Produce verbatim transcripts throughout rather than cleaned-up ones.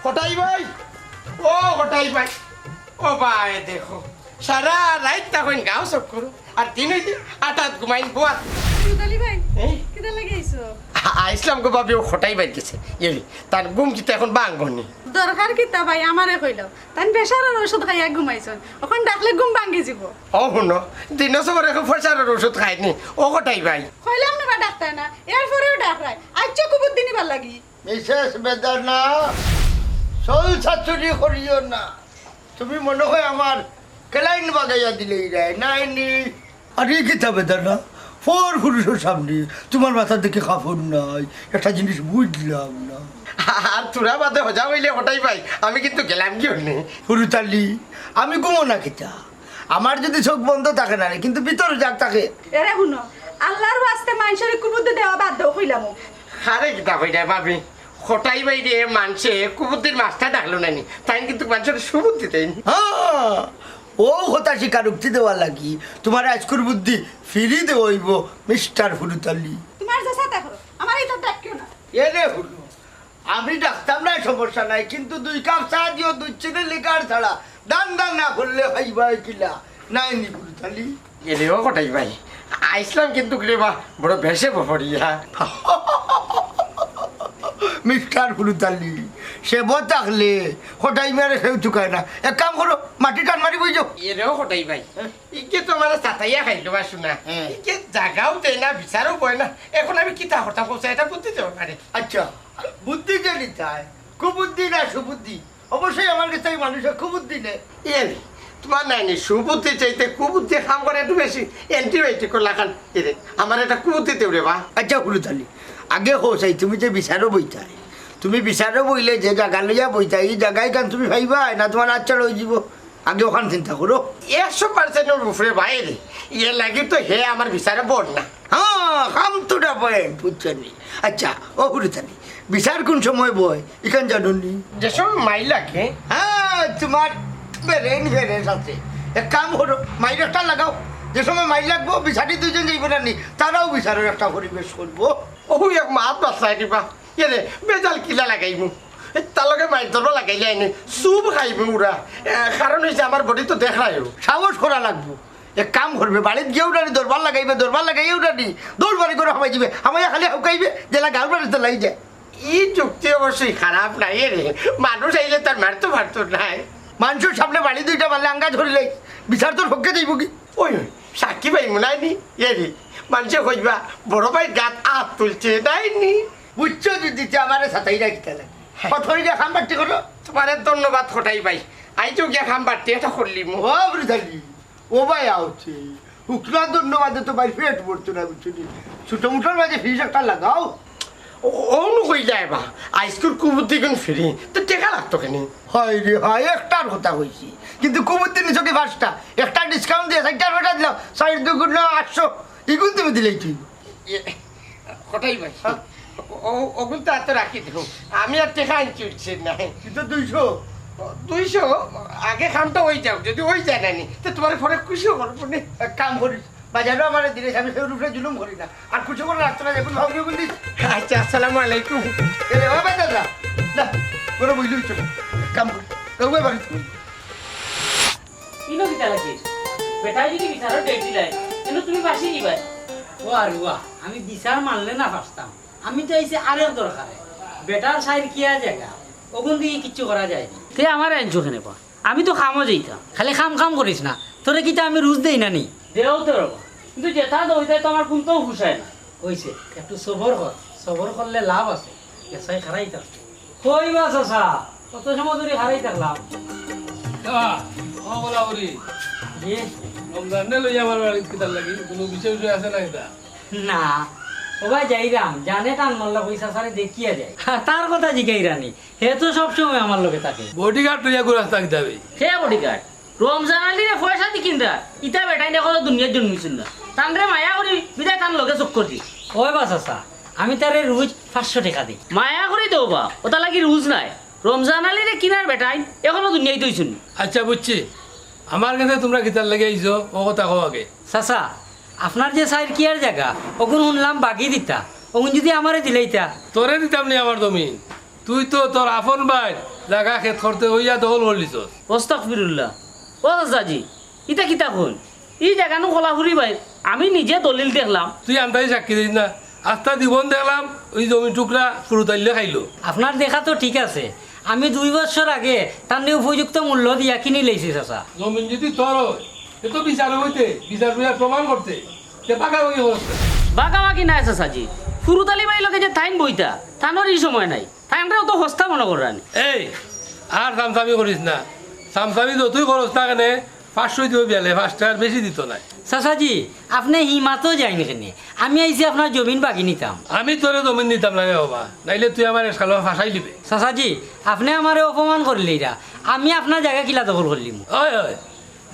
কটাই ভাই, ও কটাই ভাই, ও ভাই দেখো, সারা রাইত তখন গাঁও চক্কর, আর দিন অইলে আটাত ঘুমাইন বওয়াত। ফুরুত আলী ভাই, এ? কিতা লাগি আইছো? আ-, আইছলাম গো ভাবি, ও কটাই ভাইর গেছে। এরে, তার ঘুম কিতা এখন ভাঙবো নি? দরকার কিতা ভাই, আমারে কইলাও। তাইন প্রেশারর ঔষধ খাইয়া ঘুমাইছইন। অখন ডাকলে ঘুম ভাঙ্গি যিবো। ও হুনো, দিনো সবর এখন প্রেশারর ঔষধ খাইনি। ও কটাই ভাই। কইলাম না বা ডাকতায় না, এরপরেও ডাকরায়। আইচ্ছা কুবুদ্ধি নিবার লাগি। মিসেস বেদানা, চুল চাতুরি করিও না। তুমি মনে হয় আমার ক্লাইন্ট বাগাইয়া দিলেইরায়, নাইনি? আরে কিতা বেদানা, পর পুরুষর সামনে তুমার মাথাত দেখি কাপড় নাই, একটা জিনিস বুঝলাম না। আর থুড়া বাদে হজা অইলে কটাই ভাই, আমি কিন্তু গেলাম কি অনে? ফুরুত আলী, আমি ঘুমো না কিতা? আমার যদি চোখ বন্ধ থাকে না রে, কিন্তু ভিতর উজাগ থাকে। এরে হুনো, আল্লার ওয়াস্তে মানষরে কুবুদ্ধি দেওয়া বাদ দেও কইলাম। আরে কিতা কইরায় ভাবি, কটাই ভাইরে মানষে কুবুদ্ধির মাস্টার ডাকলো নানি, তাইন কিন্তু মানষরে সুবুদ্ধি দেইন। হ্যাঁ, ও কথা স্বীকারোক্তি দেওয়ার লাগি তুমার আইজকুর বুদ্ধি ফিরি দেওয়া অইবো, মিস্টার ফুরুত আলী। তুমার যে সাথে করো, আমার এই তো ডাকিও না। এরে হুনো, আমি ডাকতাম না, সমস্যা নাই, কিন্তু দুই কাপ চা দিও, দুধ চিনি লিকার ছাড়া, দান দান না করলে খাইবায় কিলা? নাইনি ফুরুত আলী? এরে ও কটাই ভাই, আইছলাম কিন্তু রে বা, বড় বেশে বফরিয়া। মিস্টার ফুরুত আলী, সে বত থাকলে কটাই মারে কেউ চুকায় না। এক কাম করো, মাটি টান মারি বই যাও। এরে ও কটাই ভাই, ইকে তো আমারে সাতাইয়া খাইলো বা শুনা। হ্যাঁ। ইকে জাগাও দেয় না, বিচারও বয় না। এখন আমি কিতা করতাম, কও চাই, এটা বুদ্ধি দেও না রে। আচ্ছা, বুদ্ধি যে নিতায়, কুবুদ্ধি না সুবুদ্ধি? অবশ্যই আমার গেছ থাকি মানষে কুবুদ্ধি নেয়। এরে, তুমার নানি সুবুদ্ধি চাইতে কুবুদ্ধি কাম করে একটু বেশি, অ্যান্টিবায়োটিকর লাখান। এরে, আমারে একটা কুবুদ্ধি দেও রে বা। আচ্ছা ফুরুত আলী, আগে কও চাই, তুমি যে বিচারো বইতায়, তুমি বিচারো বইলে যে জাগা লইয়া বইতায়, ই জাগা ইখান তুমি পাইবায় না তুমার আচ্ছা অইযিবো? আগে অখান চিন্তা করো। একশো পার্সেন্টর উপরে ভাই রে, এর লাগি তো হে আমার বিচারো বর না। হ্যাঁ, come to the point, বুঝছো নি? আচ্ছা, ও ফুরুত আলী, বিচার কুন সময় বয়, ইখান জানো নি? যে সময় মাইর লাগে। হ্যাঁ, তুমার brain fresh আছে। এক কাম করো, মাইর একটা লাগাও। যে সময় মাইর লাগবো, বিচারি দুইজন যাইবো না নি, তারাও বিচারর একটা পরিবেশ করবো। ও এক মাত বাঁচাই দিবা। এরে, বেজাল কিলা লাগাইমু? তার লগে মাইর দরবার লাগাইলে আইনি, চুপ খাইবে উরা। এ, কারণ অইছে আমার বডি তো দেখরায়। সাহস করা লাগবো। এক কাম করবে, বাড়িত গিয়া উঠানি দরবার লাগাইবে, দরবার লাগাইয়া উঠানি দৌড় বাড়ি করে হামাই দিবে, হামাইয়া খালি হাউকাইবে, যেলা গাউর বাড়িত লাই যায়। ই যুক্তি অবশ্যই খারাপ নায় রে, মানুষ আইলে তার মারতো পারতো নায়। মানষর সামনে বাড়ি দুইটা মারলে আঙ্গাজ করিলাই, বিচার তোর পক্ষে যাইবো কি? ওই, ওই, সাক্ষী ভাই মনে হয় নি? এ রে, মানষে কইবা, বড় ভাই গাত আত তুলছে, নায় নি? বুঝছো যদি, তে আমারে সাতাইরা কিতা লাগে? হ্যাঁ। কত করি গিয়া খাম বাট্টি করো? তোমারে ধন্যবাদ কটাই ভাই, আইজও গিয়া খাম বাট্টি এটা করলিমু। ও বুঝালি, ও ভাই আউছে, হুকনা ধন্যবাদে তো ভাই পেট ভরতো না, বুঝছো নি? ছোট মুটোর মাঝে ফিস একটা লাগাও। ও, অনো কইলা এবা, আইজকুর কুবুদ্ধিগুন ফিরি, তো টেকা লাগতো কেনে? হায় রে হায়, একটার কথা কইছি, কিন্তু কুবুদ্ধি নিছো কি পাঁচটা? একটা ডিসকাউন্ট দিয়া চাইরটার বেটা দিলাম, চাইর দুগুণ আটশো, ইগুন তুমি দিলেই তুই। এ, কটাই ভাই, ও, ও, ওগুন তো আতো রাখি দেও, আমি আর টেকা আনছি উঠছে না। কিন্তু দুইশো। ও, দুইশো, আগে খামটা অই যাও, যদি অই যায় না নি, তো তোমার পরে খুশিও করবো নি। এক কাম করিস, বাজারো আমারে দিলে আমি সেই রূপে জুলুম করি না। আর খুশি করে রাখতো না, এখন ভাবি বলিস। আচ্ছা, আসসালামু আলাইকুম। এ রে, ও বেটা, যা, যা, করে বইলি চলে। এক কাম করি, কেউ বাড়ি তুমি। ইনো কিতা লাগে? বেটায় যদি বিচারো ডেট দিলাই, কেন তুমি বাসি নিবায়? ও আর ওয়া, আমি বিচার মানলে না পারতাম। আমি তো আইছি আরেক দরকারে। বেটার সাইর কিয়া জায়গা, ওগুন দিয়ে কিচ্ছু করা যায় না। তে আমারে আনছো কেনে বা? আমি তো কামো যাইতাম। খালি কাম কাম করিস না। তোরে কিতা আমি রুজ দেই না নি? দেও তো রে বা। কিন্তু যেটা দেও, ওইটাই তো আমার কুন্তাও পুষায় না। অইছে, একটু সবর কর। সবর করলে লাভ আছে। এসাই খারাই থাক। কই বা চাচা? কত সময় ধরি খারাই থাকলাম। আহ, ও বলা ওরি। জি? রমজান রে লইয়া আমার বাড়িত কিতার লাগি? কোনো বিষয় উষয় আছে না কিতা? না। ও ভাই যাইরাম, জানে টান মারলা কই চাচারে দেখিয়া যাই। তার কথা জিগাইরানি। হে তো সবসময় আমার লগে থাকে। বডিগার্ড লইয়া ঘুরাস না কিতা বে? হে বডিগার্ড? রমজান আলীরে পয়সা দি কিনরা, ইতা বেটাইন এখনো দুনিয়াত জন্মিছইন না। তানরে মায়া করি, বিদায় তান লগে চক্কর দি। ওই বা চাচা, আমি তারে রুজ পাঁচশো টেকা দেই। মায়া করি দেও বা, ওটা লাগি রুজ নায়। রমজান আলীরে কিনার বেটাইন এখনো দুনিয়াত অইছইন না। আচ্ছা বুঝছি, আমার গেছে তুমরা কিতার লাগি আইছো, ও কথা কও আগে। চাচা, আপনার যে চাইর কিয়ার জাগা, ওগুন হুনলাম বাগি দিতা, ওগুন যদি আমারে দিলাইতা। তোরে দিতাম নি আমার জমিন, তুই তো তোর আপন ভাইর জাগা খেত করতে অইয়া দখল করলিছস। আস্তাগফিরুল্লাহ। ও চাচাজি, ইতা কিতা কইন? ই জাগানো খোলাফুরি ভাইর, আমি নিজে দলিল দেখলাম। তুই আন্দাজি সাক্ষী দিস না। আস্তা জীবন দেখলাম, ওই জমির টুকরা ফুরুতাইলে খাইলো। আপনার দেখা তো ঠিক আছে, আমি দুই বছর আগে তানরে উপযুক্ত মূল্য দিয়া কিনি লইছি, চাচা। জমিন যদি তোর হয়, তে তো বিচার হইতে, বিচার হইয়া প্রমাণ করতে, তে ভাগাভাগি করতে। ভাগাভাগি নায়, চাচাজি। ফুরুতালি ভাইর লগে যে তাইন বইতা, তানর ই সময় নাই। তাইনরে অত হস্তা মনে কররা নি। এই, আর চামচামি করিস না। চামচামি যতই করস না কেনে, পাঁচশো দিও বিয়ালে, পাঁচ টেকার বেশি দিতো নায়। চাচাজি, আপনে হিমাতো যাইন কেনে? আমি আইছি আপনার জমিন বাগি নিতাম। আমি তোরে জমিন দিতাম না রে বাবা, নাইলে তুই আমার এসকালো ফাঁসাই দিবে। চাচাজি, আপনে আমারে অপমান করলেইরা, আমি আপনার জাগা কিলা দখল করলিমু? ওই, ওই,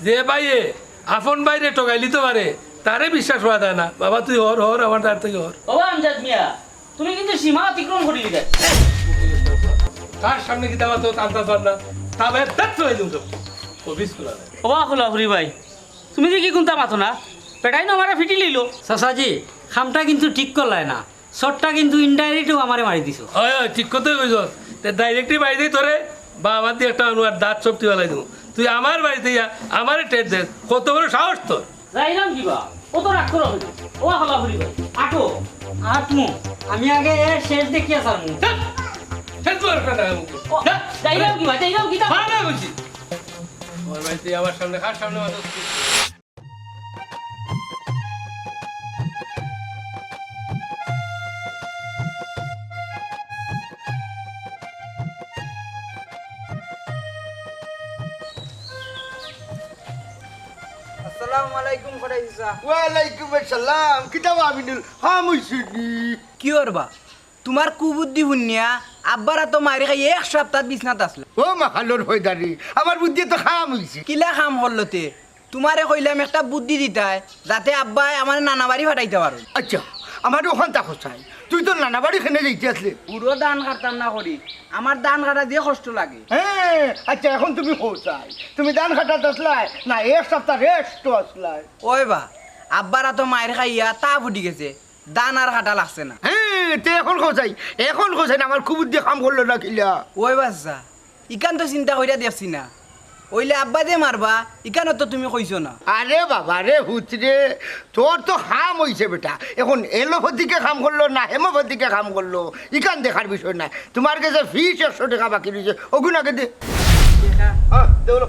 যে ভাইয়ে আপন ভাইরে ঠগাইলিতো পারে, তারে বিশ্বাস করা যায় না। বাবা, তুই হর, হর, আমার দ্বার তুই হর। বাবা আমজাদ মিয়া, তুমি কিন্তু সীমা অতিক্রম করি দিলে। কার সামনে কিতা মাতো, আন্দাজ পার না। তা ভাই, ব্যর্থ হয়ে যাও সব। ও বিশ খোলা নাই। ওবা খোলাফুরি ভাই, তুমি যে কি কুন্তা মাতো না, পেটাই না আমারে ফিটি লইলো। চাচাজি, কামটা কিন্তু ঠিক করলায় না। শটটা কিন্তু ইনডাইরেক্টও আমারে মারি দিছো। হয়, হয়, ঠিক কথাই কইছস। তে ডাইরেক্টলি মারি দেই তোরে, বা আমার দিয়ে একটা আনুয়ার দাঁত সব টিপালাই দেবো। তুই আমার বাড়িতে ইয়া, আমারে টেট দেস, কত বড় সাহস তোর? যাইলাম কিবা? ও তো রাগ করো। ও খোলাফুরি ভাই, আটো। আটমু। আমি আগে এর শেষ দেখিয়া ছাড়মু। ধ্যাৎ! শেষ বার একটা দেখা মুখে। ও, ধ্যাৎ! যাইলাম কিবা? যাইলাম কিতা? ভাড়া না কইছি। আমার বাড়িতে আমার সামনে, কার সামনে মাথা উঠছে? আসসালামু আলাইকুম, কটাই চাচা। ওয়ালাইকুম আসসালাম। কিতা বা আমিনুল, কাম অইছে নি? কিওর বা? তুমার কুবুদ্ধি হুনিয়া আব্বার আতো মাইর খাই এক সপ্তাহত বিছনাত আছলাম। ও মাখালোর ফয়দারি, আমার বুদ্ধিয়ে তো কাম অইছে। কিলা কাম করলো তে? তুমারে কইলাম একটা বুদ্ধি দিতায়, যাতে আব্বায় আমারে নানা বাড়ি ফাটাইতা পারইন। আচ্ছা, আমারে অখানতা কও চাই, তুই তোর নানা বাড়ি কেনে যাইতে আছলে? বুড়ো ধান কাটতাম না করি, আমার ধান কাটা যে কষ্ট লাগে। হ্যাঁ, আচ্ছা, এখন তুমি কও চাই, তুমি ধান কাটাত আছলায় না এক সপ্তাহ রেস্টো আছলায়? ওই বা, আব্বার আতো মাইর খাইয়া তা ফুটি গেছে, ধান আর কাটা লাগছে না। হ্যাঁ, তে এখন কও চাই, এখন কও চাই না, আমার কুবুদ্ধি কাম করলো না কিলা? ওই বা চাচা, ইখান তো চিন্তা করিয়া দেখছি না। অইলে আব্বায় যে মারবা, ইখানও তো তুমি কইছো না। আরে বাবা রে, হুতরে, তোর তো কাম অইছে বেটা। এখন এলোপ্যাথিকে কাম করলো না হোমিওপ্যাথিকে কাম করলো, ইখান দেখার বিষয় নায়। তুমার গেছে ফিস একশো টেকা বাকি রইছে, অগুন আগে দে। টেকা? হ্যাঁ, দে বলো।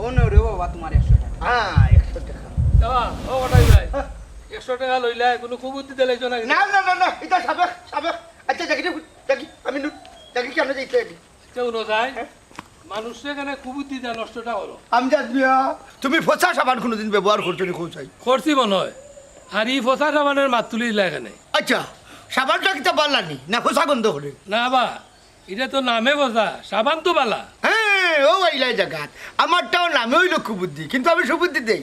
ও নে রে বাবা, তুমার একশো টেকা। হ্যাঁ, একশো টেকা। বাবা, ও কটাই ভাই, হ্যাঁ। একশো টেকা লইলায়, কুনু কুবুদ্ধি দিলাইছো না? না, না, না, না, ইটা সাবেক, সাবেক। আচ্ছা, দেখি রে, দেখি, আমি নু-, দেখি কেনে যাইতে দেখি। আচ্ছা, হুনো চাই, হ্যাঁ? মানুষরে কেনে কুবুদ্ধি দিয়া নষ্টটা করো। আমজাদ মিয়া, তুমি পচা সাবান কুনুদিন ব্যবহার করছো নি কও চাই? করছি মনে হয়। আর ই পচা সাবানর মাত তুলি দিলায় কেনে? আচ্ছা, সাবানটা কিতা বালা নি? না পচা গন্ধ করে? না বা, ইটা তো নামে পচা, সাবান তো বালা। হ্যাঁ, ও আইলায় জাগাত। আমারটাও নামে অইলো কুবুদ্ধি, কিন্তু আমি সুবুদ্ধি দেই।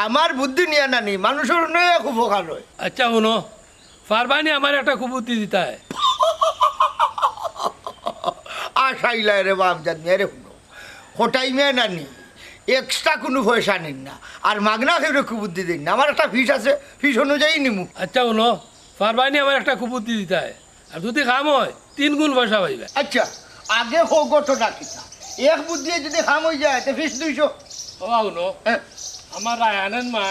আমার বুদ্ধি নিয়া নানি, মানুষর অনেক উপকার হয়। আচ্ছা, হুনো, পারবায়নি আমারে একটা কুবুদ্ধি দিতায়? আশাইলায় রে বাপ জাত মিয়া রে, হুনো। কটাই মিয়া নানি, extra কুনু পয়সা নিন না। আর মাগনা কেউরে কুবুদ্ধি দেইন না। আমার একটা ফিস আছে, ফিস অনুযায়ী নিমু। আচ্ছা, হুনো, পারবায়নি আমারে একটা কুবুদ্ধি দিতায়? আর যদি কাম হয়, তিন গুণ পয়সা পাইবায়। আচ্ছা, আগে কও ঘটনা কিতা? এক বুদ্ধিয়ে যদি কাম অইযায়, তে ফিস দুইশো। ও, হুনো, হ্যাঁ। আমার রায়হানর মা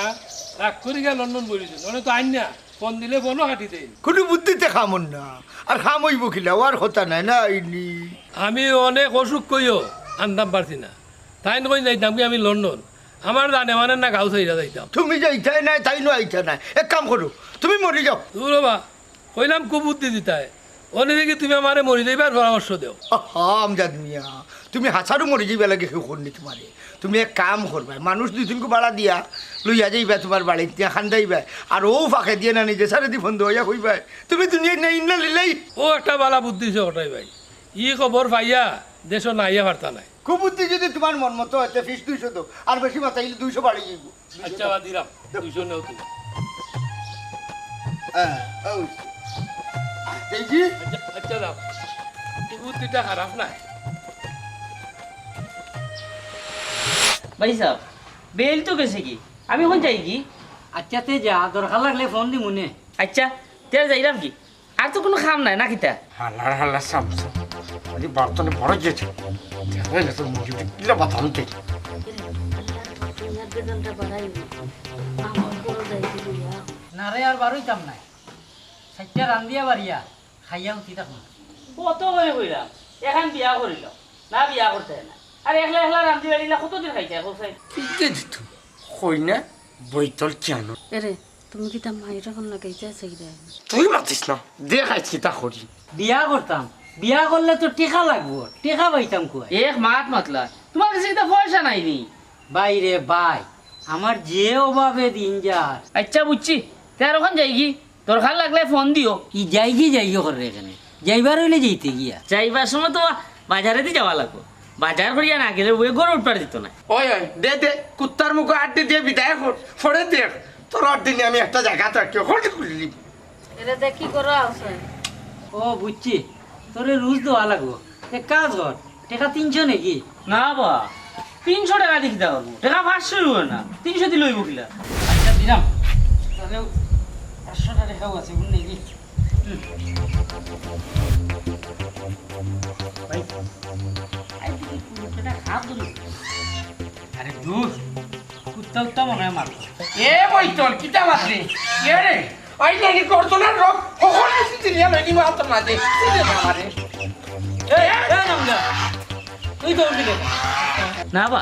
রাগ করি গিয়া লন্ডন বইলিছে, ননে তো আইন না। ফোন দিলে ফোনও কাটি দেইন। কুনু বুদ্ধিতে কাম অর না। আর কাম অইবো কিলা, অওয়ার কথা নায় না, আইনি। আমি অনেক অসুখ কইও আনতাম পারছি না। তাইন কইন যাইতাম কি আমি লন্ডন। আমার জানে মানে না গাঁও ছাইড়া যাইতাম। তুমি যাইতায় নায়, তাইনও আইতা নায়। এক কাম করো, তুমি মরি যাও। দুরো বা, কইলাম কুবুদ্ধি দিতায়। অনে দেখি তুমি আমারে মরি যাইবার পরামর্শ দেও। আহা, আমজাদ মিয়া, তুমি হাছারু মরি যাইবার লাগি কেউ কইন নি তুমারে। তুমি এক কাম করবায়, মানুষ দুই তিনগু ভাড়া দিয়া লইয়া যাইবায় তুমার বাড়িত নিয়া কান্দাইবায়। আর অউ ফাঁকে দিয়া নানি যেছারে দি ফোন দেওয়াইয়া কইবায়, তুমি দুনিয়াত নাই, ইন্না লিল্লাহি। ও একটা বালা বুদ্ধি দিছো কটাই ভাই। ই খবর পাইয়া দেশো না আইয়া পারতা নায়। কুবুদ্ধি যদি তুমার মন মতো হয়, তে ফিস দুইশো দেও, আর বেশি মাতাইলে দুইশো বাড়ি যাইবো। আচ্ছা, বাদ দিলাম। দুইশো নেও তুমি। হ্যাঁ, অউ। এই যে। আচ্ছা, আচ্ছা, দাও। এই বুদ্ধিটা খারাপ নায়। ভাইসাব, বেইল তো গেছে গি? আমি অখন যাই গি? আচ্ছা, তে যা, দরকার লাগলে ফোন দিমুনে। আচ্ছা, তে যাইরাম গি? আর তো কুনু কাম নাই না কিতা? হালার হালা সামসা। আরে বার্তনে বড় গেছে। দেখো না তোর মুখে কিলা বাতাম দে। দুনিয়ার বেতনটা বাড়াই। আমার বড় যাই কি লইয়া। না রে, আর বারইতাম নায়। সাইটটা রান্দিয়া বাড়িয়া, খাইয়া উঠি থাকো। কত করে কইলাম, এখন বিয়া করিল, না বিয়া করতে না। আর একলা একলা রান্ধি বাড়িলা কতদিন খাইতে এখন সাই? কিতা দিত? কই না, বইতল কেন? এরে, তুমি কিতা মাইর এখন লাগাইতে আছে কিতা? তুই মাতিস না, দেখ আইছি তা করি। বিয়া করতাম, বিয়া করলে তো টেকা লাগবো, টেকা পাইতাম কই? এক মাত মাতলা, তোমার কাছে কিতা পয়সা নাই নি? ভাই রে ভাই, আমার যে অভাবে দিন যার। আচ্ছা বুঝছি, তে আর ওখান যাইগি, দরকার লাগলে ফোন দিও। ই যাইগি যাইগি করে এখানে, যাইবার অইলে যাইতে গিয়া। যাইবার সময় তো বাজারেদি যাওয়া লাগবো, বাজার করিয়া না গেলে ওই গরু উঠবার দিত না। ওই, ওই, দে, দে, কুত্তার মুখো আড্ডি দিয়া বিদায় কর, পরে দেখ, তোর আড্ডি নিয়া আমি একটা জাগাত রাখি, ওখানে খুললি। এরে দেখি করো আছে। ও বুঝছি, তোরে রুজ দেওয়া লাগবো। এক কাজ কর, টেকা তিনশো নাকি? না বা, তিনশো টেকা দি কিতা করবো? টেকা পাঁচশো অইবো না, তিনশো দি লইবো কিলা? আচ্ছা দিলাম, তাহলে পাঁচশো টেকাও আছে, বুঝলি কি? হুম। ভাই, আই দেখি কুত্তাটা হাত ধরে। আরে দূর, কুত্তা উত্তা মনে হয় মারতো। এ বইতল, কিতা মারলে? এ রে, ওই লেডি করতো না রক, হকল কিছু চিনিয়া লেডি মারতো না দে। চিনে না মারে। এ, এ, এ, নামলা। তুই দৌড় দিলে। না বা,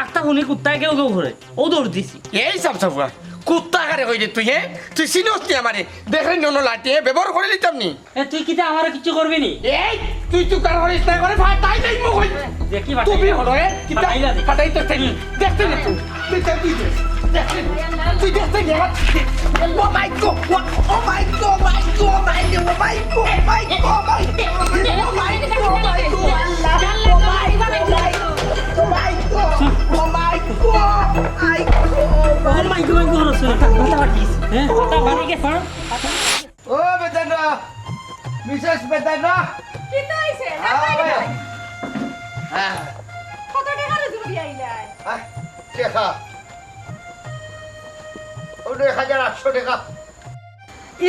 আখতা হুনি কুত্তায় কেউ কেউ করে। ও দৌড় দিছি। এই সাপ সাপুয়া, কুত্তা কারে কইলে তুই, হে? তুই চিনস নি আমারে? দেখরে নন লাঠি, হে? ব্যবহার করে নিতাম নি। এ, তুই কিতা আমারে কিচ্ছু করবি নি? এই, তুই তুকার করিস না করে ফাটাই দেই মুখ হই। দেখি ফাটাই তুমি দে। হলো, এ? কিতা? ফাটাই দে। ফাটাই তো দেখি। দেখতে নে তুই। তুই দেখতে নে। দেখতে নে। তুই দেখতে নে। Oh my God, what? Oh my God, my God, my God, my God, my God, my God, oh my God, my God, Allah, oh my God, my God, oh my God, oh my God, my God, my God, my God, হ্যাঁ? কথা বাড়ি গেছে, হ্যাঁ? ও বেদানা, মিসেস বেদানা। কিতা অইছে? আয়। হ্যাঁ। কত টেকা রুজি করি আইলায়? হ্যাঁ, টেকা। ও এক হাজার আটশো টেকা।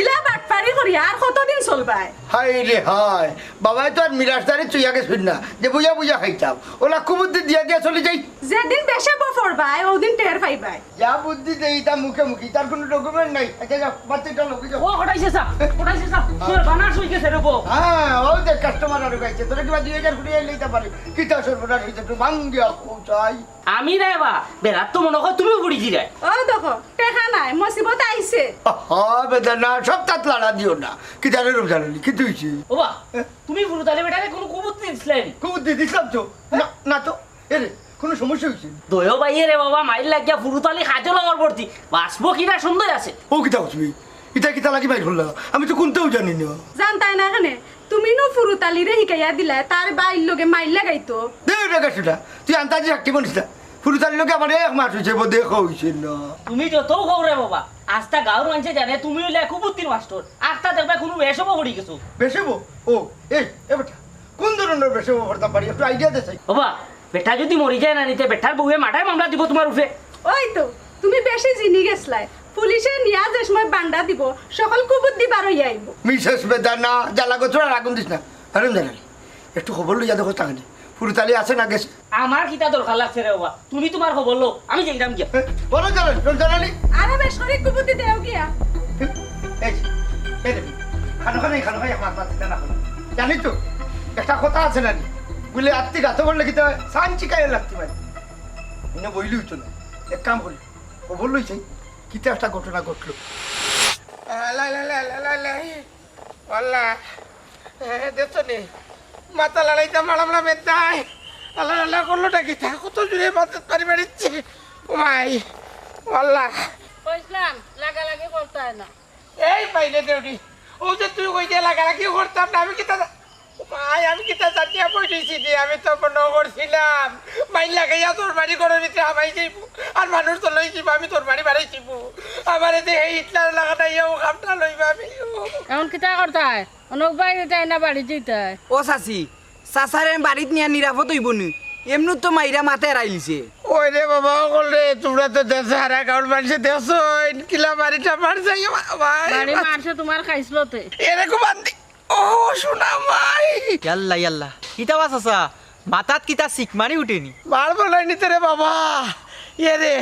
ইলা বাটপারি করি আর কতদিন চলবায়? হায় রে হায়, বাবায় তো আর মিরাশদারি চুইয়া গেছইন না, যে বুইয়া বুইয়া খাইতাম। ওলা কুবুদ্ধি দিয়া দিয়া চলি যাই। যেদিন বেশে বফর বায়, ওদিন টের পাইবায়। যা বুদ্ধি দেই, ইতা মুখে মুখে, তার কোনো document নাই। আচ্ছা, যা, বাচ্চাটা লোকে যাও। ও, কটাইছে চা, কটাইছে চা। তোর বানাস হই গেছে রে বউ। হ্যাঁ, ও দেখ, customer আরো গাইছে। তোরা কিবা দুই হাজার কুড়ি আইলে ইতা পারে। কিতা সর্বনাশ হইছে, একটু ভাঙ্গিয়া কোথায়? আমি রে বা, বেড়াত তো মনে হয় তুমিও বুড়ি দিরায়। ও দেখো, টেকা নাই, মুসিবত আইছে। আহা, বেদনা, সব তাত লাড়া দিও না। কিতা রে রমজান আলী, কিতা হইছে? ও বা, তুমি ফুরুতালি বেটারে কোনো কুবুদ্ধি দিছলায় নি? কুবুদ্ধি দিছলাম তো। না, না তো। এ রে, কোনো সমস্যা হইছে? দয় ভাইয়ে রে বাবা, মাইর লাগিয়া ফুরুতালি খাজল অর ভর্তি। বাঁচবো কিনা সন্দেহ আছে। ও কিতা তুমি? ইতা কিতা লাগি মাইর করলা? আমি তো কোনটাও জানি না। জানতায় না কেনে? তুমি নু ফুরুতালিরে হিকাইয়া দিলায়, তার বাইর লগে মাইর লাগাইতো। দে বেটা সুটা, তুই আন্তাজি হাক্কি বনিস না। ফুরুতালির লগে আমার এক মাস হইছে, বদে দেখা হইছে না। তুমি যত কও রে বাবা, আস্তা গাঁওর মানষে জানে তুমি অইলা কুবুদ্দির মাস্টর। আস্তা দেখবায় কোনো বেশবো পড়ি গেছো। বেশবো? ও, এই, এ বেটা, কোন ধরনের বেশবো পড়তাম পারি? একটু idea দে চাই। বাবা, বেটা যদি মরি যায় না নি তে, বেটার বউয়ে মার্ডার মামলা দিবো তুমার উপরে। ওই তো, তুমি বেশি জিনি গেছলায়। পুলিশে নিয়া যে সময় বান্ডা দিবো, সকল কুবুদ্ধি বার অইয়া আইবো। মিসেস বেদানা, জ্বালা গো, থুড়া আগুন দিস না। আরে জানালি, একটু খবর লইয়া দেখো তাহলে। ফুরুতালি আছে না গেছে? আমার কিতা দরকার লাগছে রে বাবা? তুমি তুমার খবর লও, আমি যাইরাম গিয়া। এ, বলো জানালি, জানালি। আরো বেশ করি কুবুদ্ধি দেও গিয়া। এই, এই রে, খানো খানো, খানো খাই, আমার মাথা না খানো। জানি তো, একটা কথা আছে না নি? বুলে আত্তি গাতো করলে কিতা হয়? সান চিকায় লাগতে পারে। এনে বইলে হইতো না। এক কাম করি, খবর লই চাই, কিতা একটা ঘটনা ঘটলো। আল্লাহ, আল্লাহ, আল্লাহ, আল্লাহ, আল্লাহ। আল্লাহ, এ, দেখছো নি? মাথা লড়াইতে মারা মারা বেদায়। আল্লাহ, আল্লাহ করলোটা কিতা? কত জোরে মাথাত বাড়ি মারিছে। ও মাই, ও আল্লাহ। কইছিলাম, লাগালাগি করতে হয় না। এই পাইলে দেউরি, ও যে তুই কই দিয়া লাগালাগি করতাম না, আমি কিতা জা-, ও মাই, আমি কিতা জানিয়া বই রইছি রে, আমি তো মনে করছিলাম, মাইর লাগাইয়া তোর বাড়ি ঘরের ভিতরে হামাই যাইবো, আর মানুষ তো লই যাইবো, আমি তোর বাড়ি বাড়াই যাইবো। আমারে যে এই হিটলার লাগাটা ইয়া ও কামটা লইবা আমি। এখন কিতা করতে হয়? অনেক বাইরে যায় না, বাড়ি যেতে হয়। ও চাচি, চাচারে বাড়িত নিয়া নিরাপদ হইব নি? এমনি তো মাইরা মাথায় রাইলিছে। ওই রে বাবা, অকল রে, তোমরা তো দেশে হারা গাউর মানুষে দেখছো, ইনকিলা বাড়িটা মার যাই, ও ভাই। বাড়ি মারছে তোমার খাইছলতে। এরকম আন্দি ও সোনা মাই। ইয়াল্লা, ইয়াল্লা। কিতা বা চাচা, মাথাত কিতা সিক মারি উঠেনি? মারবো নাই নিতে রে বাবা। এ রে,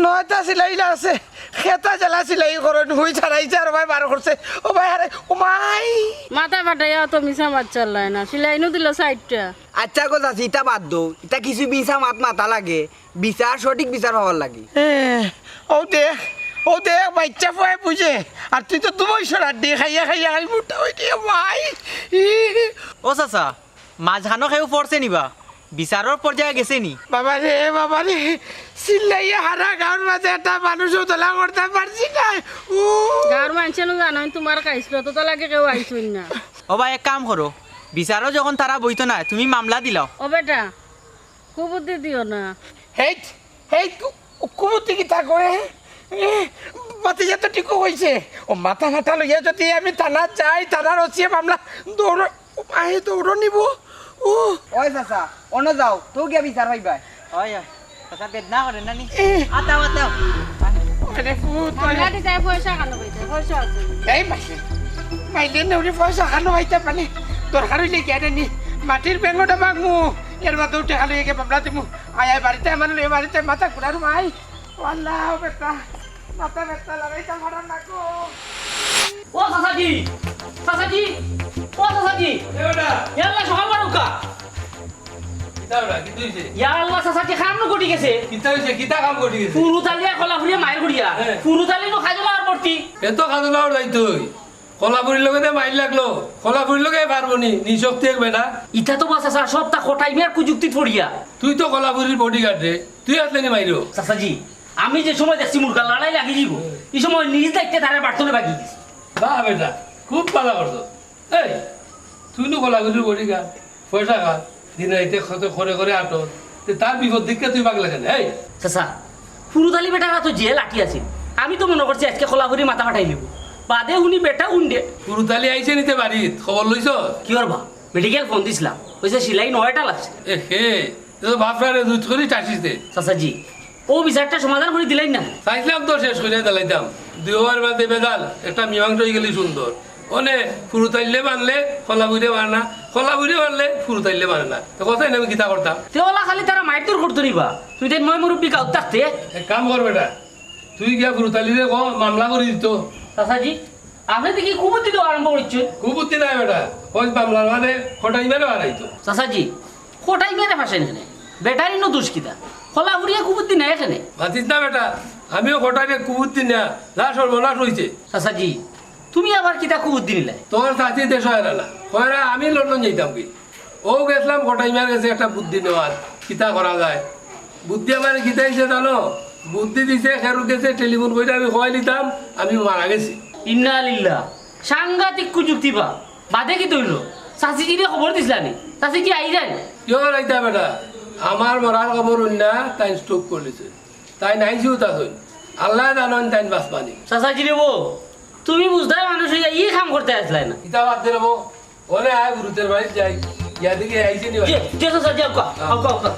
নয়টা সিলাই আছে, খেতা জ্বালা সিলাই করো, হুই ছাড়াইছে আর ভাই বার করছে। ও ভাই, আরে, ও মাই। মাথা ফাটাইয়া অত মিছা মাত চাল্লায় না, সিলাইনও দিল ষাইটটা। আচ্ছা গো চাচি, ইতা বাদ দেও, ইতা কিছু মিছা মাত মাতা লাগে, বিচার, সঠিক বিচার হওয়ার লাগে। এ, ও দেখ, ও দেখ, বাচ্চা ফুয়ায় বুঝে, আর তুই তো দুবই সরার দিয়ে খাইয়া খাইয়া খালি মোটা হই দিয়ে ভাই। ই। ও চাচা, মাঝখানো কেউ পড়ছে নি বা? বিচারর পর্যায়ে গেছে নি? বাবা রে, বাবা রে, চিল্লাইয়া হারা গাঁওর মাঝে একটা মানুষও তোলা করতে পারছি না। ও। গাঁওর মানুষে নু জানোইন তোমার কাইছিল, তো লাগে কেউ আইছইন না। ও বা, এক কাম করো, বিচারও যখন তারা বইতো না, তুমি মামলা দিলাও। ও বেটা, কুবুদ্ধি দিও না। হেই, হেই, কু-, কুবুদ্ধি কিতা কয়? এ, ভাতিজা তো ঠিকও কইছে। ও মাথা ফাটা লইয়া যদি আমি থানাত যাই, থানার ওসিয়ে মামলা দৌড়-, ও মায়ে দৌড় নিব। ও। ওই চাচা, অনো যাও, তো গিয়া বিচার পাইবায়। ওই, ওই, চাচা বেদনা করে না নি? এ। আতাও, আতাও। আরে পুত, আরে। আমরা দিতাই পয়সা কানো পাইতে, পয়সা আছে। এই মাইলে, মাইলে নেউরি পয়সা কানো পাইতে পারে। দরকার হইলে গিয়া নি, মাটির বেঙ্গটা মাগমু। এর বাদেও টেকা লইয়া গিয়া মামলা দিমু। আয়, আয়, বাড়িতে আমার লইয়া বাড়িতে মাথা ঘুরার মাই। ও আল্লাহ, ও বেটা, মাথা বেটা লাগাইতাম হারাম না গো। ও চাচাজি, চাচাজি, ও চাচাজি। এ বেটা। ইয়া আল্লাহ, সকাল বারুকা। কিতা বেটা, কিতা হইছে? ইয়া আল্লাহ, চাচাজি, কাম নু ঘটি গেছে। কিতা হইছে? কিতা কাম ঘটি গেছে? ফুরুতালিয়ে কলাফুরিয়ে মাইর করিয়া। হ্যাঁ। ফুরুতালি নু খাজলার ভর্তি। এত খাজলার যাইতই। কলাফুরির লগে দে মাইর লাগলো, কলাফুরির লগে পারবো নি, নিশক্তি এক বেটা। ইতা তো বা চাচা, সবতা কটাই মিয়ার কুযুক্তিত পড়িয়া। তুই তো কলাফুরির bodyguard রে, তুই আসলে নি মাইরো। চাচাজি, আমি যে সময় দেখছি মুরগা লড়াই লাগি দিব, এই সময় নিজ দায়িত্বে তারে বাড়তলে বাগি দিছি। বাহ বেটা, খুব ভালা করছো। এই, তুই নু কলাফুরির bodyguard, পয়সা খা, দিন রাইতে কত করে করে আটর, তে তার বিপদ দেখে তুই পাগলা কেনে? এই! চাচা, ফুরুতালি বেটার তো যে লাঠি আছিল, আমি তো মনো করছি আজকে কলাফুরি মাথা ফাটাই লিব। বাদে হুনি বেটা উন্ডে। ফুরুতালি আইছে নি তে বাড়িত, খবর লইছস? কিওর বা? মেডিকেল ফোন দিছলাম, কইছে সিলাই নয়টা লাগছে। এ হে, তে তো বাপরারে দুধ করি চাষিস দে। চাচাজি, ও বিচারটা সমাধান করি দিলাইন না। চাইছিলাম তো শেষ করিয়া দিলাইতাম। দুই ওভার বাদে বেদাল, একটা মীমাংসা হয়ে গেলে সুন্দর। অনে ফুরুতাইলে মানলে, কলাফুরিয়ে মানে না, কলাফুরিয়ে মানলে, ফুরুতাইলে মানে না। তো কথাই না আমি কিতা করতাম? তে ওলা খালি তারা মাইর দূর করতো নি বা? তুই তাই ময় মুরব্বি গাউত থাকতে? এক কাম কর বেটা, তুই গিয়া ফুরুতালিরে ক, মামলা করি দিত। চাচাজি, আপনি দেখি কুবুদ্ধি দেওয়া আরম্ভ করছেন। কুবুদ্ধি নাই বেটা, ওই মামলার মানে কটাই মেরে হারাইতো। চাচাজি, কটাই মেরে ফাঁসেন এখানে। বেটারি নো দুষ কিতা? কলাফুরিয়ে কুবুদ্ধি নাই এখানে। মাতিস না বেটা, আমিও কটাইরে কুবুদ্ধি না, যা সর্বনাশ হইছে। চাচাজি, তুমি আবার কিতা কুবুদ্ধি নিলে? তোর চাচি দেশ হয় না, কয়রা আমি লন্ডন যাইতাম কি? ও গেছলাম কটাই মেরে গেছে একটা বুদ্ধি নেওয়ার, কিতা করা যায়। বুদ্ধি আমার কিতা দিছে জানো? বুদ্ধি দিছে, খেরু গেছে, টেলিফোন করে আমি খোয়াই নিতাম, আমি মারা গেছি। ইন্না লিল্লাহ, সাংঘাতিক কুযুক্তি বা। বাদে কিতা হইল? চাচিজিরে খবর দিছলা নি? চাচিজি আই যায়? কিয় রাইতা বেটা? আমার মরার খবর হইল না, তাই স্ট্রোক করিলিছে। তাই নাইছিও তা হইল। আল্লাহ জানইন তাই বাঁচবা নি। চাচাজিরে বো, তুমি বুঝদার মানুষ হইয়া ই কাম করতে আসলাই না। কিতা বাদ দে রে বো। ওরে আয় গুরুতের বাড়িত যাই। ইয়াদিকে আইছে নি ভাই? জি, জি, চাচা, জি, আউক্কা, আউক্কা, আউক্কা।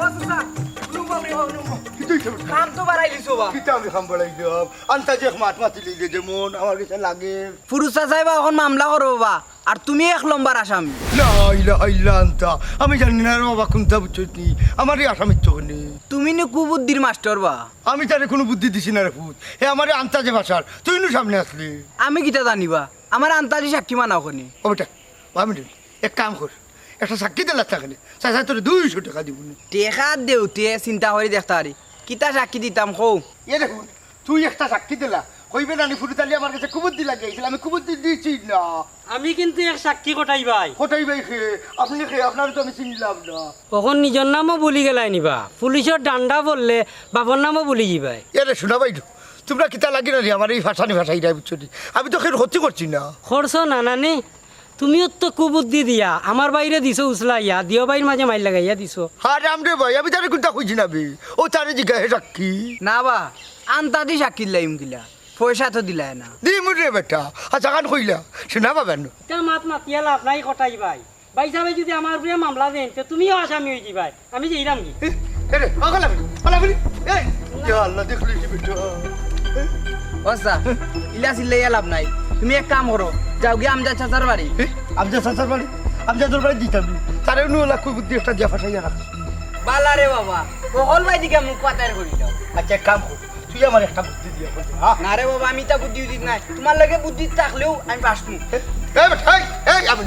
ও চাচা, নুমো, নুমো, নুমো। কিতা হইছে বেটা? কাম তো বাড়াই দিছো বা। কিতা আমি কাম বাড়াই দিলাম? আন্তাজে এক মাত মাতিলি যে যেমন আমার কাছে লাগে। ফুরুত চাচায় বা অখন মামলা করবো বা, আর তুমি এক নম্বর আসামি। লা ইলাহা ইল্লা আনতা। আমি জানি না রে বাবা, কুনটা বুঝছস নি? আমারে আসামিত্ব করনি। তুমি নি কুবুদ্ধির মাস্টার বা। আমি তারে কুনু বুদ্ধি দিছি না রে পুত। হে আমারে আন্তাজে ফাঁসার। তুই নু সামনে আসলি। আমি কিতা জানি বা? আমারে আন্তাজি সাক্ষী মানাও খনে। ও বেটা, ও আমি এক কাম কর, একটা সাক্ষী দিলা থাকলে, চাচা তোরে দুইশো টেকা দিবো নে। টেকা দেও তে চিন্তা করি দেখতা পারি। কিতা সাক্ষী দিতাম কও? এ দেখুন, তুই একটা সাক্ষী দিলা, কইবে না নি ফুরুতালি আমার কাছে কুবুদ্ধি লাগিয়া আইছিল, আমি কুবুদ্ধি দিছি না। আমি কিন্তু এক সাক্ষী কটাই ভাই। কটাই ভাই খে, আপনি খে, আপনারে তো আমি চিনলাম না। অখন নিজর নামও ভুলি গেলায় নি বা, পুলিশর ডান্ডা পড়লে বাপর নামও ভুলি যিবায়। এরে শুনা ভাই, তুমরা কিতা লাগি না রে আমার এই ফাঁসানি ফাঁসাইরায়, বুঝছো নি? আমি তো কেউর ক্ষতি করছি না। করছো না, না নি? তুমিও তো কুবুদ্ধি দিয়া আমার ভাইরে দিছো উছলাইয়া, দিও ভাইর মাঝে মাইর লাগাইয়া দিছো। হারাম রে ভাই, আমি তারে কুনটা কইছি না বে। ও তারে জিগা হে সাক্ষী। না বা, আন্তাজি সাক্ষী লাইম কিলা? পয়সা তো দিলায় না। দিমু রে বেটা, আচ্ছা কান কইলা, শুনা পাবেন। তা মাত মাতিয়া লাভ নাই কটাই ভাই। ভাই সাহেব যদি আমার উপরে মামলা দেন, তো তুমিও আসামি হয়ে যাবায়। আমি যে ইরাম কি? এ, এ রে, পাগল আমি, পাগল আমি। এই, ইয়া আল্লাহ, দেখলি কি বেটা? ও চাচা, ইলা চিল্লাইয়া লাভ নাই। তুমি এক কাম করো, যাও গিয়া আমজাদ চাচার বাড়ি। এ? আমজাদ চাচার বাড়ি? আমজাদর বাড়ি দিতাম নি। তারে নু লাখ বুদ্ধি একটা দিয়া ফাটাইয়া রাখ। বালা রে বাবা, হকল বায় দিকে মুখ পাতার করি দাও। আচ্ছা, এক কাম কর, তুই আমার একটা বুদ্ধি দিয়া বল, হ্যাঁ? না রে বাবা, আমি তা বুদ্ধি উদ্দিত নাই। তোমার লগে বুদ্ধি থাকলেও আমি পাস নু। এ, এ, এই, এই, আমি,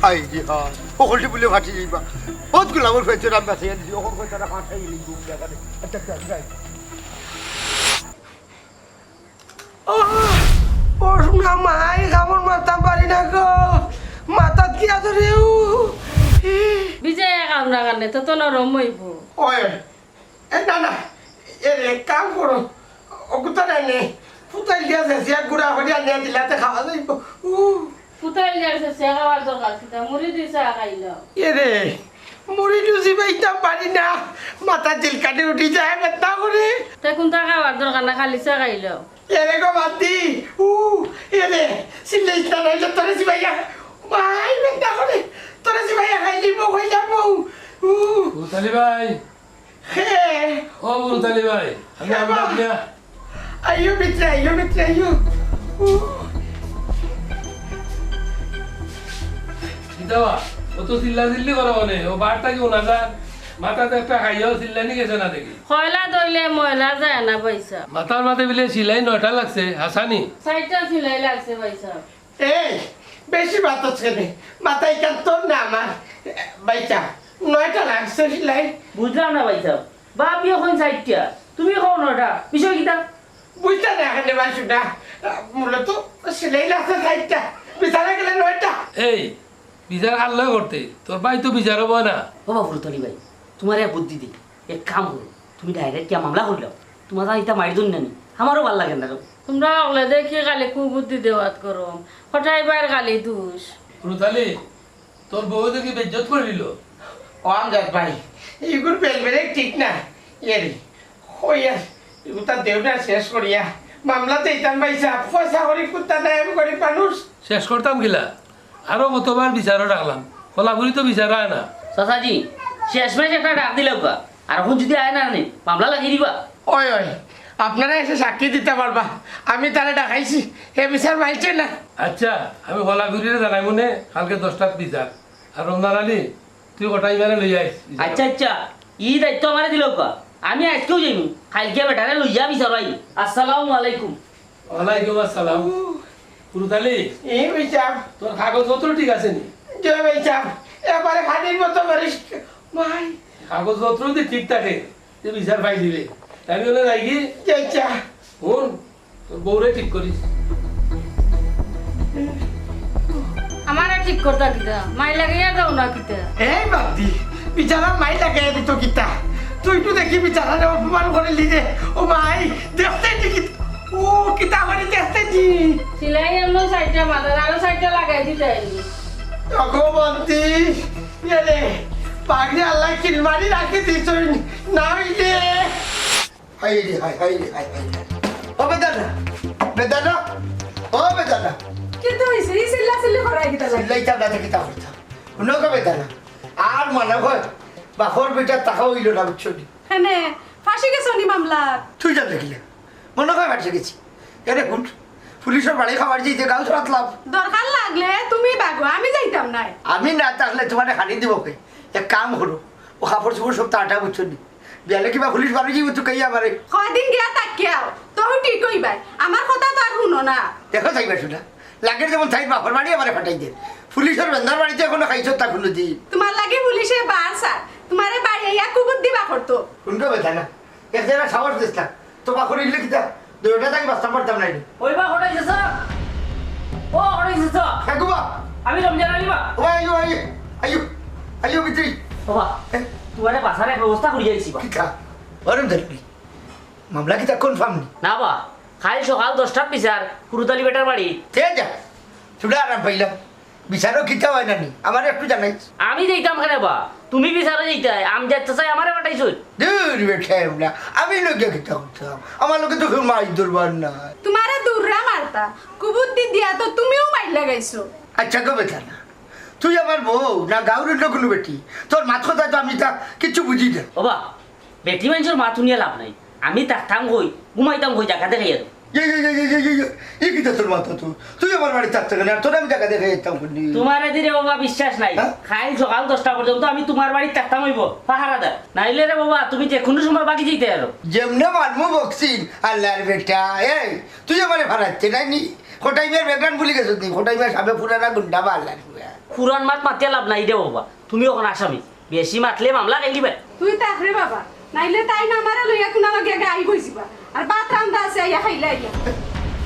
হায় রে হায়, হকলটি বুলে ফাটি যাইবা। বহুত গোলামর ফেঞ্চর আমি বাঁচাইয়া দিছি, হকল ফেঞ্চর ফাটাই গেলি, ঘুম দেখা নেই। আচ্ছা, আচ্ছা, আচ্ছা। ও, ও সোনা মাই, কামড় মারতাম পারি না গো, মাথাত গিয়া ধরে ও। বিজয় এক আমরা কানে তো তো নরম হইব। ওই, এ না, না, এ রে, কাম করো, অগুতা নাই নে, ফুতাইল দিয়া যাইছি, এক গুড়া করি আনিয়া দিলাতে খাওয়া যাইব। উ। ফুতাইল দিয়া যাইছি, খাওয়ার দরকার কিতা? মুড়ি দি চা খাইলাম। এ রে, মুড়ি লুচি বাইতাম পারি না, মাথা জিলকানি উঠি যায়, ব্যথা করে। তে কোনটা খাওয়ার দরকার না, খালি চা খাইলাম। এ রে গো বাতি, উ, এ রে, সিলে ইসলাম হইলে তোরে জিবাইয়া, মাই ব্যথা করে, তোরে জিবাইয়া খাইলি বউ হইলাম বউ, উ। রুতালি ভাই। হে। ও রুতালি ভাই, আমি হে আমরা বা। আইও মিত্রে, আইও মিত্রে, আইও। উ। কিতা বা, ও তো চিল্লা চিল্লি করে মনে, ও বারটা কি ওনা যান? মাথাতে একটা খাইয়াও চিল্লানি গেছে না দেখি। কয়লা ধইলে ময়লা যায় না পয়সা। মাথার মাঝে বিলে সিলাই নয়টা লাগছে, হাসানি। চাইরটা সিলাই লাগছে পয়সা। এই, বেশি মাতছ কেনে? মাথায় কান তোর না আমার? বাইচা, নয়টা লাগছে সিলাই। বুঝলাম না ভাই সাহেব, বাপ ইয়ে কোন চাইরটা, তুমি কোন নয়টা, বিষয় কিতা? বুঝতে না এখানে ভাই শুনা, মূলত সিলাই লাগছে চাইরটা, বিচারে গেলে নয়টা। এই, বিচার কার লগে করতে? তোর ভাই তো বিচার হবো না। ও বাবুর তলি ভাই, তোমার এক বুদ্ধি দিই, এক কাম করো, তুমি ডাইরেক্ট গিয়া মামলা করিলাও। তোমার জানি ইতা মাইর দন নানি, আমারও ভালা লাগে না। তোমরা অকলে দেখি খালি কুবুদ্ধি দেওয়াত করো, কটাই বার খালি দুষ। রুতালি, তোর বউ দেখি বেইজ্জত করিল। ও আমজাদ ভাই, ইগুর বেলবেলে ঠিক না। এরে, কই আর, ইগুতা দেও না শেষ করিয়া। মামলা দিতাম ভাই সাহেব, পয়সা করি কুত্তা নাই, আমি গরিব মানুষ। শেষ করতাম কিলা? আরো কতবার বিচারও ডাকলাম, কলাপুরি তো বিচার হয় না। চাচাজি, শেষমেশ একটা ডাক দিলাউক্কা, আর অখন যদি আয় না নে, মামলা লাগিয়ে দিবা। ওই, ওই, আপনারা এসে সাক্ষী দিতে পারবা, আমি তারে ডাকাইছি, হে বিচার মানছে না। আচ্ছা, আমি কলাপুরিরে জানাই মনে, কালকে দশটাত বিচার। আর রমজান আলী, তুই কটাই মারে লই আইস বিচার। আচ্ছা, আচ্ছা, ই দায়িত্ব আমারে দিলাউক্কা, আমি আজকেউ যাইমু, কালকে বেটারে লইয়া বিচার আইমু। আসসালামু আলাইকুম। ওয়ালাইকুম আসসালাম। রুতালি, এই ভাই সাহেব। তোর কাগজপত্র ঠিক আছে নি? জি ভাই সাহেব, এবারে খানির মতো করিস। ভাই। কাগজপত্র যদি ঠিক থাকে, তুই বিচার পাই দিবে। আমি ওনে যাই কি? জি আচ্ছা। হুন, তোর বউরে ঠিক করিস। আমারে ঠিক করতা কিতা? মাই লাগাইয়া দাও না কিতা? এই বাদ দি, বিচারা মাই লাগাইয়া দিত কিতা? তুই তো দেখি বিচারারে অপমান করিলি রে। ও মাই, দেখতে দি কিতা? ও, কিতা করি দেখতে দি? সিলাই এমন সাইডটা মাথার, আরো সাইডটা লাগাই দিতে আইলি। তখন বলতি, এ রে, পাগড়ি আল্লাহ কিলমারি রাখি দিছইন, না হইলে। হায় রে, হায়, হায় রে, হায়, হায় রে। ও বেদানা, বেদানা, ও বেদানা। কিতা হইছে? ই চিল্লা চিল্লি করাই কিতা লাগে? চিল্লাইতাম না তো কিতা করতাম? হুনো গো বেদানা, আর মনে হয় বাপর বেটার টাকা হইল না, বুঝছো নি? কেনে? ফাঁসি গেছো নি মামলাত? তুই জানলে কিলা? মনে হয় ফাঁসি গেছি। এরে হুন, পুলিশর বাড়ি খাবার যাইতে গাল ছড়াতলাম। দরকার লাগলে তুমি বাগো, আমি যাইতাম নায়। আমি না থাকলে তোমারে খানি দিব কে? এক কাম করো, ও কাপড় চোপড় সব তাটা, বুঝছো নি? বিয়ালে কিবা পুলিশ বাড়ি যাইব তো কইয়া আমারে। কয়দিন গিয়া থাকিয়াও, তখন ঠিক হইবায়। আমার কথা তো আর হুনো না। দেখো যাইবা শুনা, লাগের যেমন তাইর বাপর বাড়ি আমারে ফাটাই দেন। পুলিশর বেন্দার বাড়িতে এখনো খাইছো তা কোনো দিন। তোমার লাগি পুলিশে বার স্যার, তোমারে বাড়ি আইয়া কুবুদ্ধি বার করতো। হুনকো বেদানা, এক জায়গা সাহস দিস না। তো বাপর ইলে কিতা? দুইটা তাকে বাঁচতাম পারতাম না। ওই বা কটাই গেছ? ও কটাই গেছ? হ্যাঁ গো বা। আমি রমজান আলী বা। ও ভাই, আইও, আইও, আইও, আইও, ভিতরে। ও বা, এ? তোমারে বাঁচার এক ব্যবস্থা করি যাইছি বা। কিতা? ওরম ধরবি। মামলা কিতা কনফার্ম নি? না বা, কাল সকাল দশটাত বিচার, হুরুতালি বেটার বাড়ি। তে যা, চুড়া আরাম পাইলাম। বিচারও কিতা হয় না নি? আমারে একটু জানাইস। আমি যাইতাম কেনে বা? তুমি বিচারো যাইতায়, আমজাদ চাচায় আমারে পাঠাইছইন। দূর বেটা এমলা, আমি লগে কিতা করতাম? আমার লগে তো কেউ মাইর ধরবার না। তোমারে দৌড়া মারতা, কুবুদ্ধি দিয়া তো তুমিও মাইর লাগাইছো। আচ্ছা গো বেটা না, তুই আমার বউ না গাঁওর অন্য কোনো বেটি? তোর মাত কথায় তো আমি তা কিচ্ছু বুঝি না। ও বা, বেটি মানষর মাত হুনিয়া লাভ নাই। আমি থাকতাম কই, ঘুমাইতাম কই, জাগাতে খাইয়া তো। এই, এই, এই, এই, এই, এই, এই, এই কিতা তোর মাথা তো? তুই আমার বাড়িত থাকতে কেনে? আর তোর আমি জাগা দেখাই দিতাম কুনদিন। তুমারে দি রে বাবা বিশ্বাস নাই। হ্যাঁ? কাইল সকাল দশটা পর্যন্ত আমি তুমার বাড়িত থাকতাম অইবো, পাহারাদার। নাইলে রে বাবা, তুমি যে কুনু সময় বাগি যাইতে পারো। যেমনে মারমু বক্সিং, আল্লার বেটা। এই, তুই আমারে ফারাইতে নাই নি? কটাই মিয়ার ব্যাকগ্রাউন্ড ভুলি গেছস নি? কটাই মিয়ার সাবে পুরানা গুন্ডা বা আল্লার পুরা। পুরান মাত মাতিয়া লাভ নাই রে বাবা। তুমি অখন আসামি, বেশি মাতলে মামলা খাইলিবায়। তুই থাক রে বাবা, নাইলে তাইন আমারে লইয়া কুনা বাগিয়া গাই বইছিবা। আর ভাত রান্দা আছে, আইয়া খাইলা আইয়া।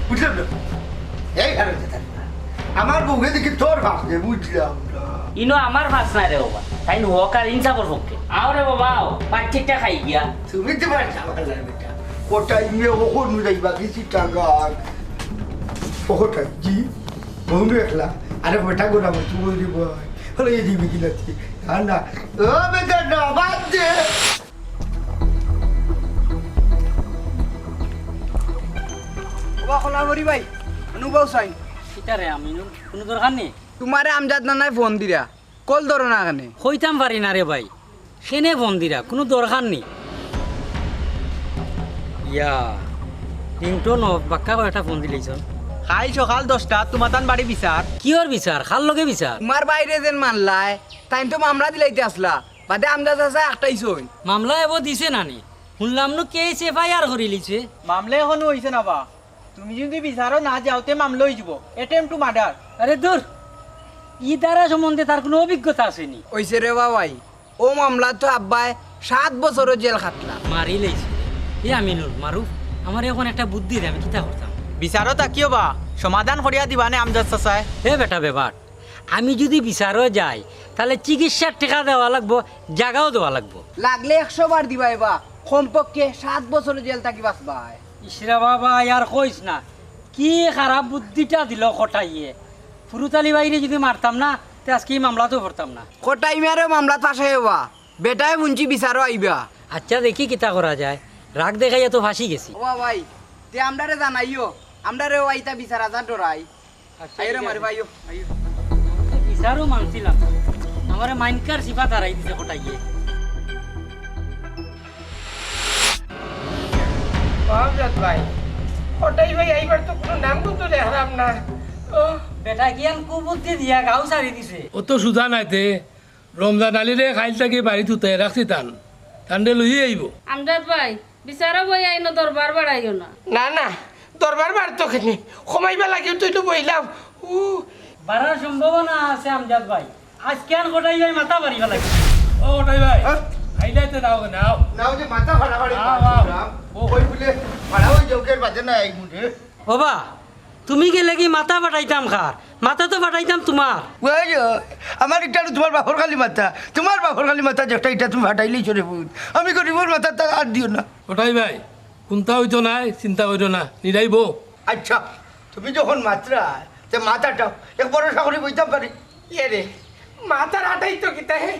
বুঝলাম না। এই কারণে থাক না। আমার বউকে দেখি তোর ফাঁস দে, বুঝলাম না। ইনো আমার ফাঁস নাই রে বাবা, তাইন হক আর ইনসাফর পক্ষে। আও রে বাবা, আও, পাঁচ চারটা খাই গিয়া। তুমি তো পারছো আমার লাগে বেটা। ওটাই নিয়ে ওখানে যাইবা, কিছু টাকা। ওটাই, জি। বন্ধু একলা, আরে বেটা গোরা মতো বলি ভাই, হলো এই দিবি কি না তুই? না, না, ও বেটা না, বাদ দে। ওবা খোলা করি ভাই, অনুভব সাইন। কিতা রে আমিনুল, কুনু দরকার নি? তুমারে আমজাদ নানায় ফোন দিরা, কল ধরো না কেনে? কইতাম পারি না রে ভাই, কেনে ফোন দিরা, কুনু দরকার নি। ইয়া, রিংটোন অফ, বাক্কা কয়েকটা ফোন দিলাইছন। কাইল সকাল দশটা তুমাতান বাড়ি বিচার। কিওর বিচার? কার লগে বিচার? তুমার বাইরে যেন মানলায়, তাইন তো মামলা দিলাইতে আসলা, বাদে আমজাদ চাচায় আটকাইছইন। মামলা এবো দিছে না নি? হুনলাম নু কেস এফআইআর করিলিছে। মামলা এখনো অইছে না বা। তুমি যুদি বিচারো না যাও, তে মামলা অইযিবো। Attempt to murder। আরে দূর, ই ধারা সম্বন্ধে তার কুনু অভিজ্ঞতা আছে নি। অইছে রে বাবাই, অউ মামলাত তো আব্বায় সাত বছরও জেল খাটলা। মারিলাইছে। এ আমিনুল, মারুফ, আমারে অখন একটা বুদ্ধি দে, আমি কিতা করতাম? বিচারো থাকিও বা, সমাধান করিয়া দিবা নে আমজাদ চাচায়। এ বেটা বেবাট, আমি যুদি বিচারো যাই, তাইলে চিকিৎসার টেকা দেওয়া লাগবো, জাগাও দেওয়া লাগবো। লাগলে একশো বার দিবায় বা, কমপক্ষে সাত বছরও জেল থাকি বাঁচবায়। ইশরা বাবা, আর কইস না, কি খারাপ বুদ্ধিটা দিল কটাইয়ে। ফুরুত আলী ভাইরে যুদি মারতাম না, তে আজকে ই মামলাত পড়তাম না। কটাই মিয়ারে মামলাত ফাঁসাইও বা, বেটায় হুনছি বিচারো আইবা। আচ্ছা, দেখি কিতা করা যায়, রাগ দেখাইয়া তো ফাঁসি গেছি। ও ভাই, তে আমরারে জানাইও, আমরারেও আইতা বিচার আজার ডরাই। আচ্ছা, আইও রে ঠিক মারে আছে। ভাইও, আইও। বিচারও মানছিলাম, আমারে মাইনকার সিফাত হারাই দিছে কটাইয়ে। ও আমজাদ ভাই, কটাই ভাই আইবার তো কুনু নাম গন্ধ দেখলাম না। ও। বেটা কিয়ান কুবুদ্ধি দিয়া গাউ ছাড়ি দিছে। অত সুজা নায় তে, রমজান আলীরে কাইল থাকি বাড়িত হুতাইয়া রাখছি তান, তানরে লইয়া আইবো। আমজাদ ভাই, বিচারো বইয়া ইনো দরবার বাড়াইও না। না, না, দরবার বাড়তো কেনে? কমাইবার লাগিউ তো ইনো বইলাম। উ। বাড়ার সম্ভাবনা আছে আমজাদ ভাই। আইজকান কটাই ভাই মাথা ফাড়িবা লাগে। ও কটাই ভাই, হ্যাঁ? আইলাইতে দাও কেনে, আও। না, অউ যে মাথা ফাড়াফাড়ি আও, আও। করলাম, ও। অউ বুলে ফাড়া অই যাউক, এর বাদে না আইমু রে। ও বা, তুমি গেলে কি মাথা ফাটাইতাম কার? মাথা তো ফাটাইতাম তুমার। ওই যে, আমার ইটা তুমার বাপর খালি মাথা, তুমার বাপর খালি মাথা যেটা, ইটা তুমি ফাটাইলাইছো রে পুত। আমি গরিবর মাথাত আর দিও না। কটাই ভাই, কুন্তা অইতো নায়, চিন্তা করিও না, নিরাইবো। আচ্ছা, তুমি যখন মাতরায়, তে মাথাটা এক ভরসা করি বইতাম পারি। এরে, মাথার আটাই তো কিতা হে?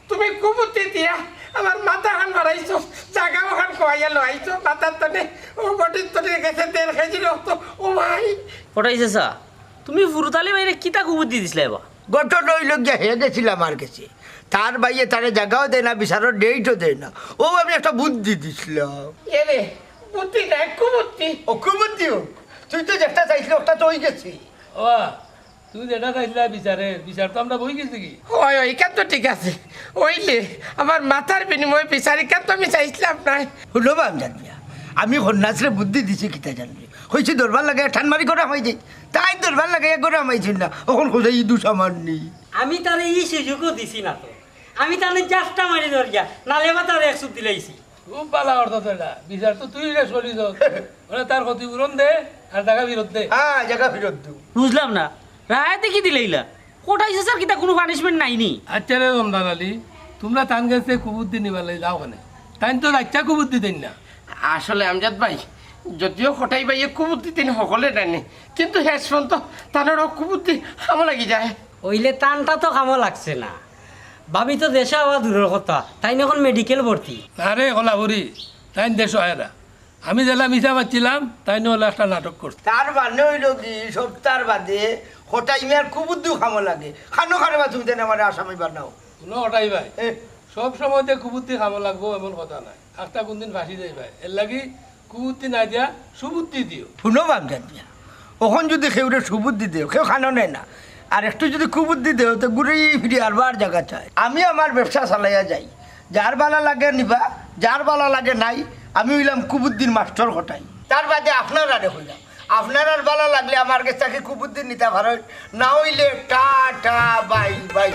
তুমি কুবুদ্ধি দিয়া আমার মাথাখান ফাড়াইছো, জাগা অখান খুয়াইয়া লইছো, মাথার তনে, ও বডির তনে গেছে দেড় কেজি রক্ত, ও ভাই। কটাই চাচা, তুমি ফুরুত আলী ভাইরে কিতা কুবুদ্ধি দিছলায় বা? ঘটনা অইলো গিয়া হে গেছিল আমার গেছে, তার ভাইয়ে তারে জাগাও দেয় না, বিচারর ডেটও দেয় না, অউ আমি একটা বুদ্ধি দিছলাম। এরে, বুদ্ধি নায়, কুবুদ্ধি। ও কুবুদ্ধি অউক, তুই তো যেটা চাইছলে ওটা তো অই গেছে। ও, তুই যেটা চাইছলায় বিচারে, বিচার তো আমরা বই গেছি কি? অয়, অয়, ইখান তো ঠিক আছে। অইলে আমার মাথার বিনিময়ে বিচার, ইখান তো আমি চাইছলাম নায়। হুনো বা আমজাদ মিয়া, আমি হন্নাসরে বুদ্ধি দিছি কিতা জানলে? কইছি দরবার লাগাইয়া টান মারি গরম অই যাই। তাইন দরবার লাগাইয়া গরম অইছইন না, অখন খোঁজা ইদু সামার নি। আমি তারে ই সুযোগও দিছি না তো। আমি তারে জাপটা মারি ধরিয়া, নালে বা তারে এক চুপ দিলাইছি। খুব ভালা অর্থ তো এটা। বিচার তো তুই শেষ করি দোস। ওরা তার ক্ষতিপূরণ দে, আর জাগা ফিরত দে। হ্যাঁ, জাগা ফিরত দে। বুঝলাম না, রায় দেখি দিলাইলা। কটাই চাচার কিতা কুনু punishment নাই নি? আচ্ছা রে রমজান আলী, তুমরা তান গেছে কুবুদ্ধি নিবার লাগি যাও কেনে? তাইন তো রাইচ্চা কুবুদ্ধি দেইন না। আসলে আমজাদ ভাই, যদিও কটাই ভাইয়ে কুবুদ্ধি দেইন হকলে দেইন, কিন্তু শেষ পর্যন্ত তানরও কুবুদ্ধি কামো লাগি যায়। অইলে তানটা তো কামো লাগছে না। ভাবি তো দেশো আওয়া দূরর কথা, তাইন অখন মেডিকেল ভর্তি। না রে কলাপুরি, তাইন দেশো আয় না। আমি যেলা মিছা মাতছিলাম, তাইন অলা একটা নাটক করছে। তার মানে অইলো কি, সপ্তাহর বাদে কটাই মিয়ার কুবুদ্ধিও কামো লাগে। খানো খারে বা তুমি তাইন আমারে আসামি বানাও। হুনো কটাই ভাই, এ? সব সময় যে কুবুদ্ধি কামো লাগবো এমন কথা নায়। আখতা কুনদিন ফাঁসি যাইবায়। এরলাগি কুবুদ্ধি না দিয়া সুবুদ্ধি দিও। হুনো বামজান মিয়া, অখন যুদি কেউরে সুবুদ্ধি দেও, কেউ কানো নেয় না। আর একটু যুদি কুবুদ্ধি দেও, তে ঘুরি ফিরি আরবার জাগা চায়। আমি আমার ব্যবসা চালাইয়া যাই, যার বালা লাগে নিবা, যার বালা লাগে নাই। আমি অইলাম কুবুদ্ধির মাস্টর কটাই। তার বাদে আপনারারে কইলাম, আপনারার বালা লাগলে আমার গেছ থাকি কুবুদ্ধি নিতা পারইন, না অইলে টা টা বাই বাই।